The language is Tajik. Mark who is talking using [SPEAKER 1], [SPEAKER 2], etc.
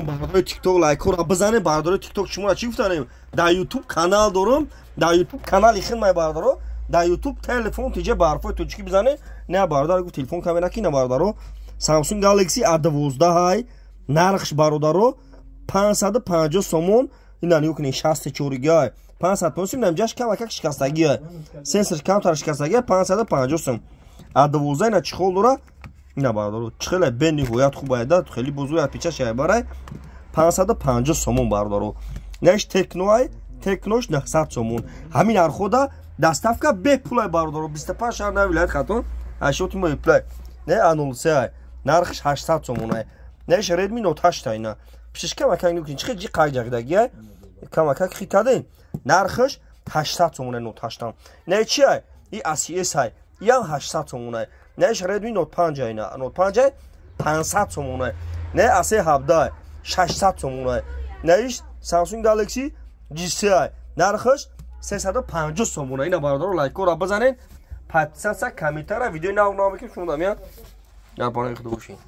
[SPEAKER 1] Бародари Тикток, лайкҳоро бизанед. Бародари Тикток, шуморо чӣ гуфтанем? Дар Ютуб канал дорам, дар Ютуб канали хидмай, бародаро. Дар Ютуб телефон тиҷа ба ҳарфҳои тоҷикӣ бизанед. Не, бародар гуфт, телефон камера ки. На, бародаро, Samsung Galaxy A12 ҳай. Нархш, бародаро, 550 сомон. Ина нигоҳ кунед, 64 гай, 550 сом. Намҷаш камакак шикастагиай, сенсор камтар шикастагиай. 550 сом A12. Ина чехол дора. Ина, бародаро, хеле бениҳоят хуб айда, хеле бузург, пичаш барай. 550 сомон, бародаро. Наш Техноай, Технош 900 сомон. Ҳамин нархода доставка бепулай, бародаро, 25 шаҳр на вилоят Хатон ашёти мо бепулай. Не, А03, нархш 800 сомонай. Неш Redmi Note 8, ина пишиш камакак нигоҳ, чи ҷи қак ҷагдагиай, камакак хит кардем. Нархш 800 сомонай Note 8. Не, чи ай, и ACS ай, иам 800 сомонай. Неш Redmi Note 5, ина Note 5 500 сомонай. Не, AC17 600 сомонай. Неиш Samsung Galaxy J3, нархш 350 сомона. Ина, бародаро, лайкҳоро бизанед, подписаться, комментария. Видеои нав нав мекунем, шумо дамия дар паноҳи худо бошед.